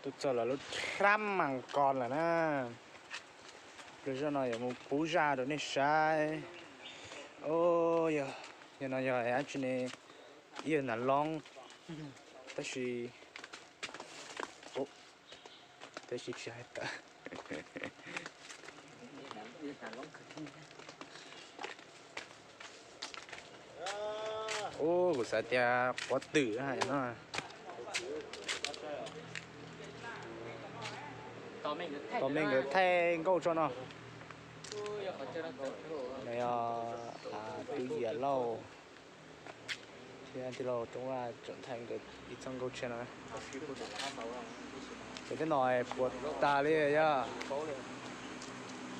Tuaj txog lawv lub rab mas kos lawm na. Lub zog no yuav mus pub zaj rau nej saib. Yog no yog dab tsi ne? Ib yam nram loob, tab sis, tab sis tsis hais tawm. Ub, kuv xav tias quav twm no. Tos me nkawd thaij nkauj tso no. Yog Tub Yias Lauj thiab tij laug Toob Vaj tseem thaij nkawd ib txoj nkauj tshiab no. Ces tej no puas tas li yog.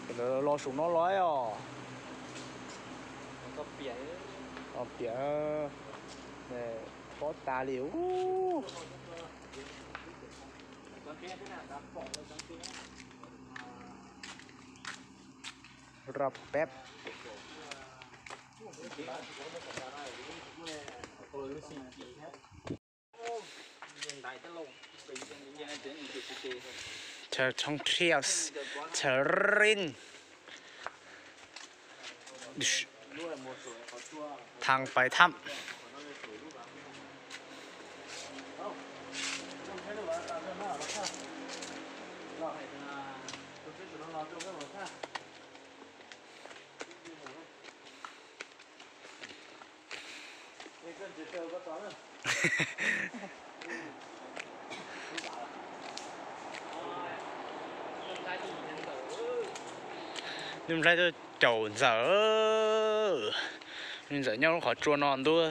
Ces lawv los saum no los os. Piam, pob tas li ub. Rau peb. Chaw thoob thiaj, chaw rin. Thang pais thab. Nuj Nplaib tuaj caum Ntxawm. Ntxawm nyob lub qhov tsua no ntuj.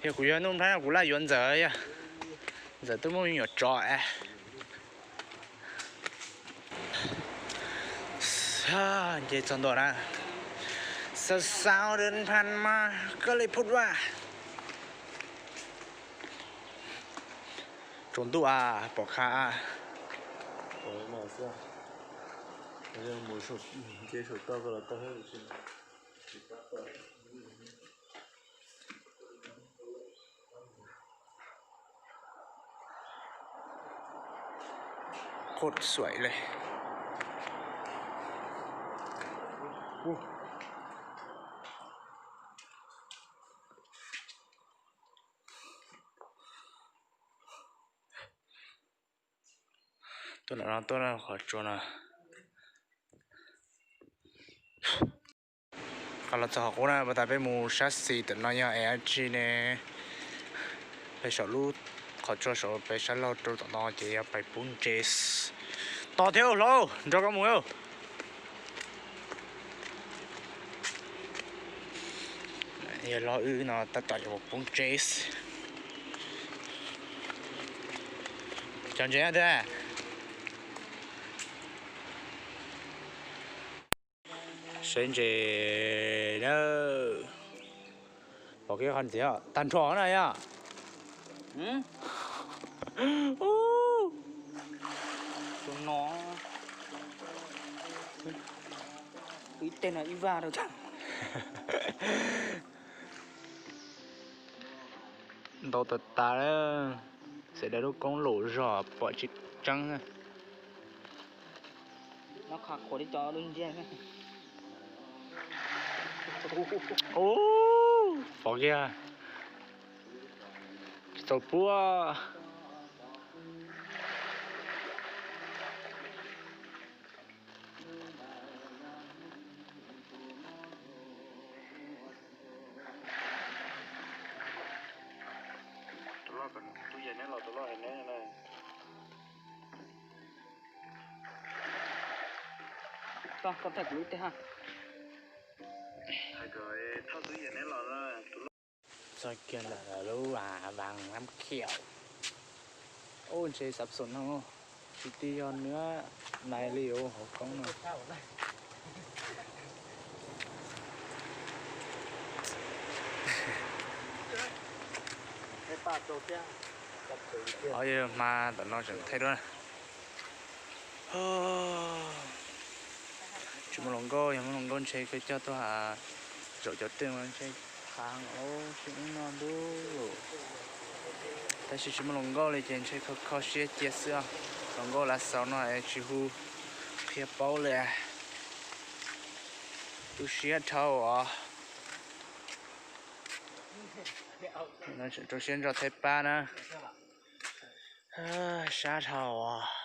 Yog kuv yog Nuj Nplaib no kuv laj yuav Ntxawm yog. Ntxawm twb muaj me nyuam tsov es. Nce txog ntua na. Sawv sawv dawb nphan mas koj li phut vaj. Tsaus ntuj as, pom qab. Khuj xuaim li. Tuaj ntawm no tuaj qhov tsua no. Qhov los txog qhov qub na, pas tas peb mus sab xis tam no yog es dab tsi ne? Peb saum lub qhov tsua saud peb sab laug rau tom no ces yog pais pub ntses. Tos thiab hlob, nrog koj mus. Yog hlob wb no tab tom yuav pub ntses. Cov ntses thiab. Seb ntses na. Pom kiag qhov ntxiv tag nrho na yom. Tus no, ib teg no ib vaj rau. Ntau tas tas, xav daws lub koob lum zog pom tsis tseeb. No qhov qhuav li cov lub ntsiag. Ub, pom kiag. Tsis tau puab. Tus loj, tus yam neb los tus loj hais neb na. Koj thaij kuv lub teg ha. Txog kiag ntawm lub Vas Nab Khiaum. Ub, ntshe xav xom no, tsis tij yog nws nais li hauv koob no. Hma tam no tseem thaij duab. Tsis muaj hluas nkauj, yog muaj hluas nkauj ntshe koj coj tuaj zaum cov twg mas ntshe qha heev, tsis ub no ntuj. Tab sis tsis muaj hluas nkauj li ces ntshe kho kho siab cia xwb os. Hluas nkauj lav xaus no es tsis hu qhia paub li. Tu siab dhau os. Rau siab ntso thiab pab na. Sab dhau os.